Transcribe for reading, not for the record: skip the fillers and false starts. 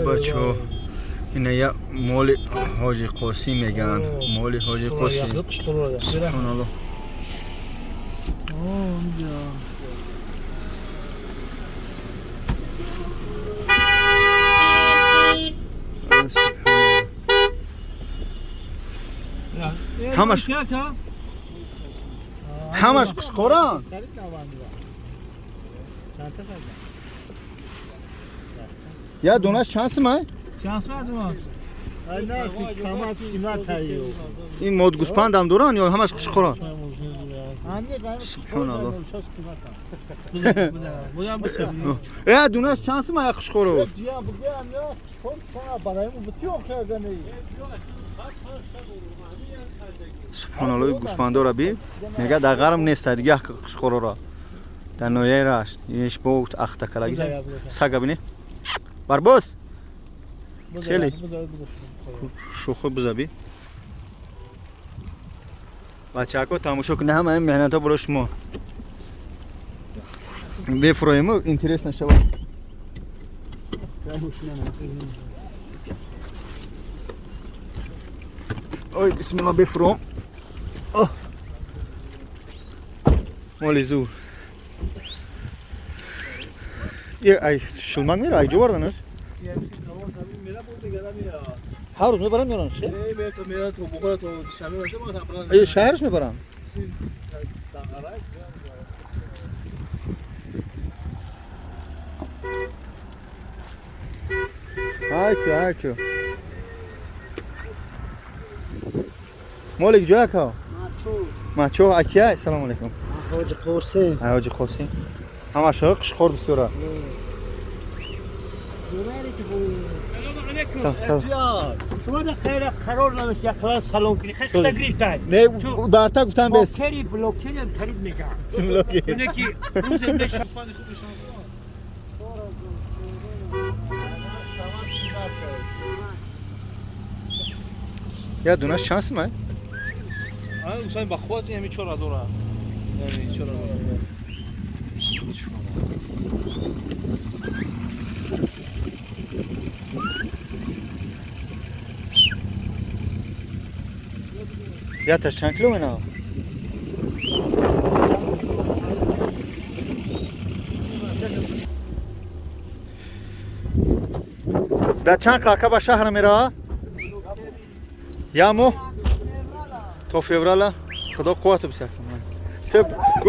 Бачо, ина я моли Ҳоҷи Қосим меган. Моли Ҳоҷи Қосим. Субҳоналлоҳ. Ҳамаш қушқоран. Я донаш чанд симай? Чанд симай донаш? Ин мод гӯспандам доран ё ҳамаш қушқоран? Субҳоналлоҳ. Э, донаш чанд симай қушқоро? Субҳоналлоҳ, гӯспандора би мега дар ғарм нест, дига қушқорора. Дар ноҳияи Рашт. Иш бо ахтакалаги. Сага бини. Барбос. Хеле шӯхӣ бизаби. Бачаҳако, тамошо кунед, ҳама ин меҳнатҳо барои шумо. Бефуроему интерес нашавад. Ой, бисмилла, бефуром. Моли зур. Ай шилмак мера, ай ҷо варданаш? Ҳар рӯз мебарам меорам. Шаҳраш мебарам. Айку, айку. Молик ҷоя ка? Мачо акия, ассалому алайкум. Ҳоҷи Қосим. Ҳоҷи Қосим. Ҳамаша қушқор бисёра. Шумо да хайра қарор намеш яқлан салон кунӣ. Хеле гирифтай. Не, барта гуфтам бес. Блокери, блокери тарид мега. Блокери. Не ки рӯзе меша. Я донаш чанд симай? А, усай ба худ ҳами 4000. Ҳами 4000. Я таш чанд кило менав? Да чанд қака ба шаҳр мерава? Я моҳ? То феврала? Худо қуввату бисяк. Ту гуфт.